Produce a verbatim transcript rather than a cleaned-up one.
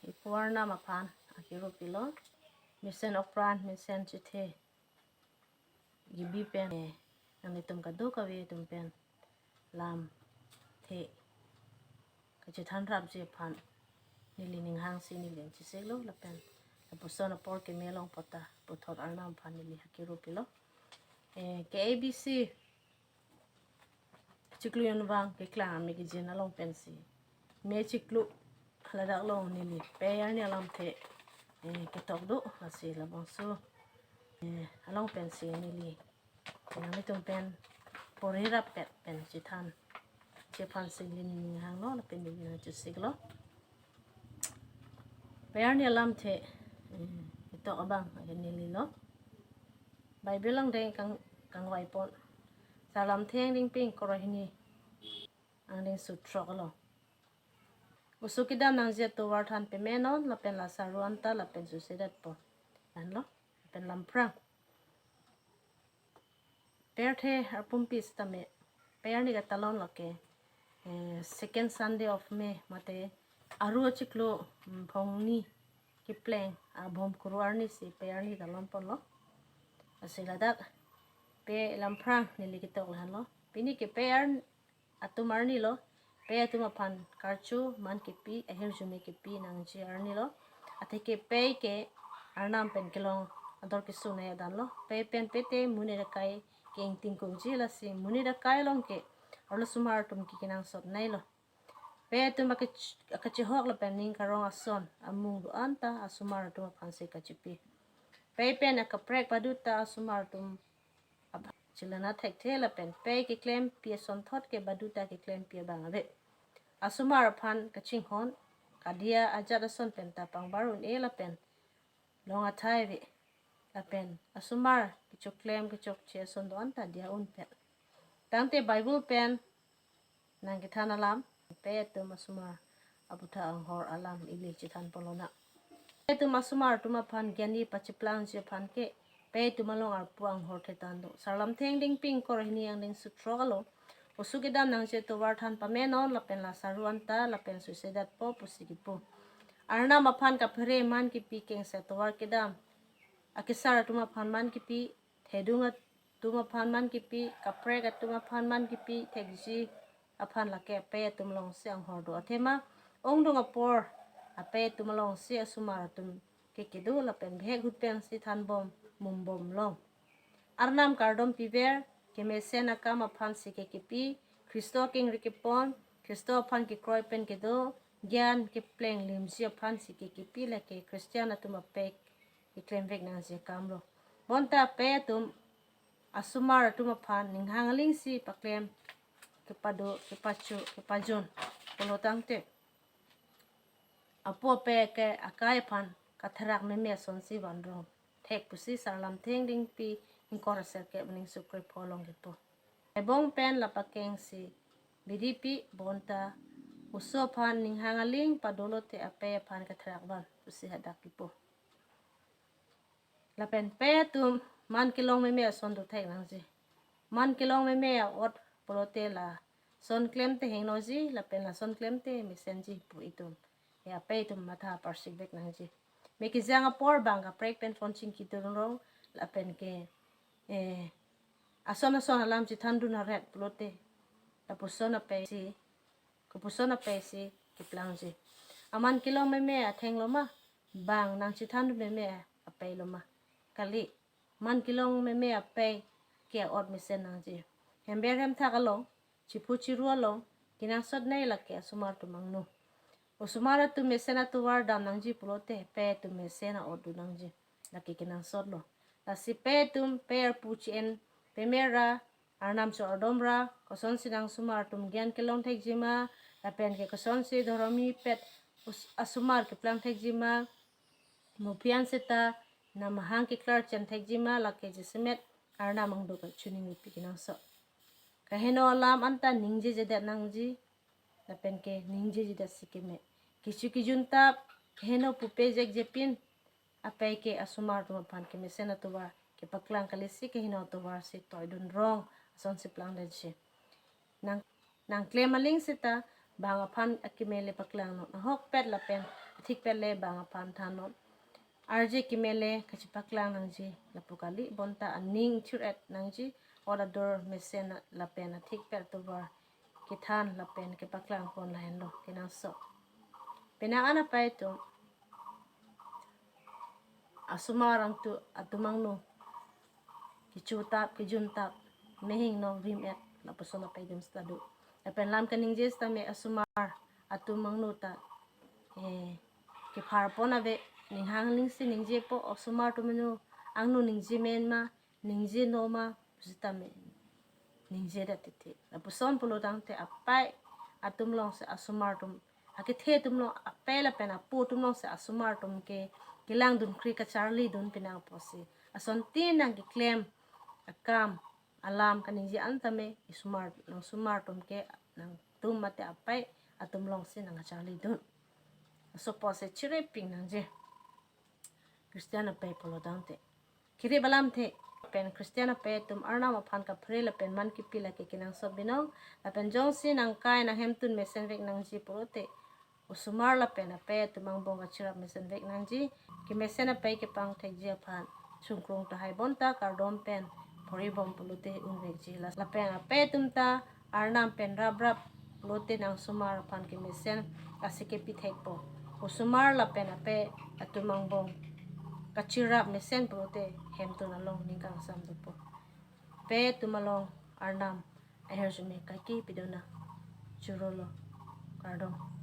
Ipu Arnam aphan akiru pilo. Mesen okpran, mesen chethe gibi pen, eh, nanglitum kadokave atum pen lamthe kachethan rapji aphan neli ning hangsi neli nangchesiklo lapen lapuson apor keme along puta puthot Arnam aphan neli akiru pilo. Eh, K A B C chiklo yunvang keklang amegizin along pensi me chiklo ladak along neli pei arni alamthe, eh, ketok do, lasi labangso, eh, along pensi neli nanglitum pen pore rappet pen chethanji aphansi neli ning hanglo lapen neli nangchesiklo. Pei arni alamthe, eh, ketok abang ake neli lo. Bible angdeng kang, kangvai pon. Sarlamthe angdengpi ingkoi ra hini angdengso throk along. Oso kedam nangji atovar than pemenon lapen la saru anta lapen susedetpo. Anlo, lapen lamphrang. Pirthe arpum pi sitame pei arni katalon lake, eh, second Sunday of May mate Aru achiklo, mm, phongni kepleng abom kuru arnisi pei arni talon ponlo. Lasi ladak pei lamphrang neli ketok lahenlo. Pini ke pei ar atum arni lo, pei atum aphan karcho man kepi, ahirjume kepi nangji arni lo. Atheke pei ke Arnam pen kelong ador kesung nai adan lo. Pei pen pete monit akai ke ingtingkokji, lasi monit akai along ke arlosomar atum ke kenangsot nai lo. Pei atum akach-, akachehok lapen ning karong ason amung do-an ta asomar atum aphansi kachipi. Pei pen akaprek badut ta asomar atum aphan chelana thekthe lapen pei keklempi asonthot ke badut ta keklempi abang ave. Asomar aphan kachinghon, kadia ajat ason pen ta pangbar un-e lapen long athai ave. Lapen asomar kechoklem kechokche ason do-an ta dia unpet. Tangte Bible pen nangkethan alam, pei atum asomar aputhak anghor alam ili chethan ponlonang. Pei atum asomar atum aphan gyan pacheplangji aphan ke pei atum along arpu anghor thetan do. Sarlamthe angdengpi ingkoi ra hini angdengso throk along, oso kedam nangji atovar than pamenon lapen la saru anta lapen susedetpo pusi kipu. Arnam aphan kaphere man kepi kengsi atovar kedam, akesar atum aphan man kepi, thedung atum aphan man kepi, kaprek atum aphan man kepi thekji aphan lake apei atum alongsi anghor do. Athema ongdung apor apei atum alongsi asomar atum ke kedo lapen bihek ahut pensi thanbom mumbom long. Arnam kardom piver, kemesen akam aphansi ke kepi, Khristo kengri kepon, Khristo aphan kekroi pen kedo, gyan kepleng limji aphansi ke kepi lake Christian atum apei keklemvek nangji akam lo. Bonta apei atum asomar atum aphan ning hang alingsi paklem kepado, kepacho, kepajun pulo tangte apo apei ke akai aphan katherak meme asonsi vanrong thek pusi Sarlamthe angdengpi ingkoi ra serkep angdengso krepho along kipu. Ebong pen la pakengsi bidi pi bonta oso aphan ning hang aling padolote apei aphan katherak van pusi hadak kipu. Lapen pei atum man kelong meme ason do thek nangji. Man kelong meme a-ot pulote lason klemte hingnoji lapen lason klemte mesenji pu itum, ya, apei atum matha parsikvek nangji. Me kejang apor bang kaprek pen phone chingki dun rong lapen ke, eh, ason ason alam chethan dun aret pulote lapuson apeisi, kopuson apeisi keplangji. Aman kelong meme atheng lo ma, bang nangchethan dun meme apei lo ma? Kali, man kelong meme apei ke a-ot mesen nangji. Hember hemthak along, chephu cheru along kenangsot nai lake asomar atum angno. Osomar atum mesen atovar dam nangji pulote pei atum mesen a-ot do nangji, lake kenangsot lo. Lasi pei atum pei arpu che-en peme ra, Arnam chor dom ra, kosonsi nang osomar atum gyan kelong thekji ma, lapen ke kosonsi dhoromipet os-, asomar keplang thekji ma, mo pi-an seta namahang keklar chen thekji ma, lake jasemet Arnam angduk choningri pi kenangsot. Kaheno alam anta ningjejedet nangji, lapen ke ningjejedet si keme. Kecho kejuntap, kaheno pupe jekjepin apei ke asomar atum aphan kemesen atovar kepaklang kalisi kaheno atovar si toi dun rong asonsi plangdetji. Nang, nangklem aling seta bang aphan akeme le paklang non, ahokpet lapen athikpet le bang aphan than non. Arje keme le kachepaklang nangji, lapu kali bonta aning chir-et nangji, ot adur mesen lapen athikpet atovar kethan lapen kepaklang pon lahenlo kenangsot. Penang an apei atum asomar angtu atum angno kechotap, kejuntap, mehing nong rim-et, lapuson apei atum seta do. Lapen lam kaningje sitame asomar atum angno ta, eh, kephar pon ave, ninghang ning si ningjepo, osomar atum angno, angno ningje men ma, ningje no ma, pusitame ningjedet titi. Lapuson pulo tangte apei atum along si asomar atum, akethe atum along apei lapen apo atum along si asomar atum ke kelang dunkri kacharli dun pinang apotsi, asontin nangkeklem akam alam kaningje an tame isomar, nang somar atum ke nangtum mate apei atum along si nangkacharli dun. Laso apotsi chiripik nangji Christian apei pulo tangte. Kirip alamthe pen Christian apei atum Arnam aphan kaphere lapen man kipi lake kenangsot binong, lapen jongsi nangkai nanghemtun mesenvek nangji pulote, osomar lapen apei atum angbong kachirap mesenvek nangji. Kemesen apei kepangthekji aphan sungkrung tahai bonta kardom pen phori bom pulote unvekji. Lapen apei atum ta Arnam pen raprap pulote nang somar aphan kemesen asi kepithekpo. Osomar lapen apei atum angbong kachirap mesen pulote hemtun along ning kangsam dopo. Apei atum along Arnam ahirjume kaike pidona. Churolo. Kardom.